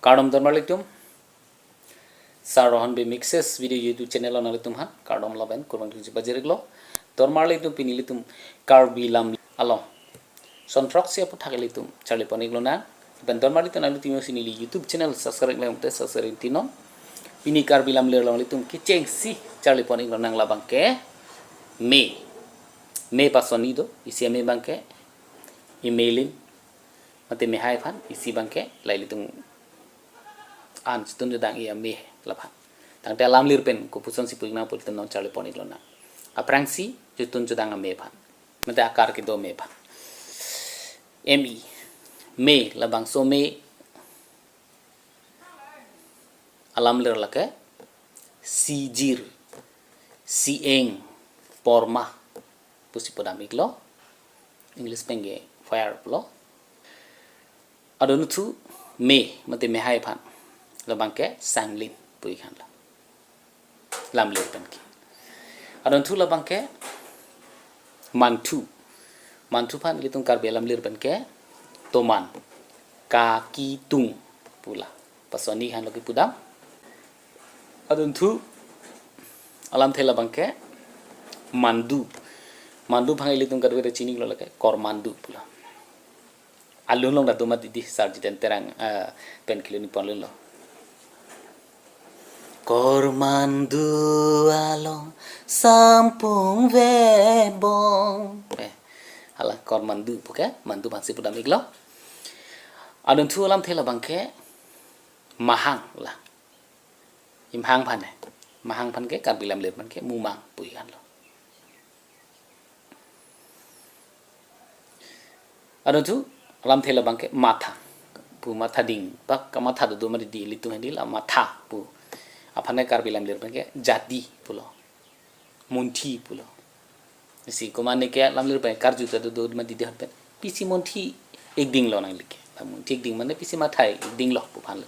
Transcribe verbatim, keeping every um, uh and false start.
Kardom dormarlitum. Sar Rohan Bey Mixes Video YouTube Channel along nanglitum aphan kardom lapen kurvangthu chipajirik lo. Dormarlitum, pini ilitum Karbi lam along son throksi aphuthak ilitum charlipon-ik lonang. Lapen dormarlitum, nanglitum jongsi neli YouTube channel subscribe lang te subscribe tinon. Pini Karbi lamlir along ilitum kechengsi charlipon-ik lonang, labangke me. Me pasoni do, isi ame abangke, imelin, mate mehai aphan, isi abangke la ilitum an chitun chodang-i ame laphan. Tangte alamlir pen kopuson si pu-ik nang pu ilitum non charlipon-ik lonang. Aphrangsi chitun chodang ame aphan, mate akar kedo ame aphan. M E, me, labangso me alamlir lake sijir, sieng, porma pusi pudam-ik lo. English pen ke fire pulo. Adunthu me mate mehai aphan, labangke sanglin pu-ik han lo, lamlir pen ke. Adunthu labangke manthu. Manthu aphan ilitum Karbi alamlir pen ke toman, kakitung pu la pasoni han lo kepudam. Adunthu alamthe labangke mandu. Mandu aphan ilitum kadokave chini-ik lo lake kormandu pu la. Alun along ta do mati di, Sar Jiten Terang, eh, pen kelun-ik pon lun lo. Kormandu along sampung vebong. Eh, hala kormandu pu ke mandu aphansi pudam-ik lo. Adunthu alamthe labangke mahang la. Imhang aphan eh. Mahang aphan ke Karbi lamlir pen ke mumang pu-ik han lo. Adunthu alamthe labangke matha pu, matha ding, pak kamatha dodo mati di ilitum hedi la matha pu. Aphan ke Karbi lamlir pen ke jadi pulo, munthi pulo. Isi komatne ke lamlir pen karju ta dodo mati di han pen, pisi munthi-ik ding lo nangli ke. La munthi-ik ding mane pisi matha-ik ding lo pu aphan lo.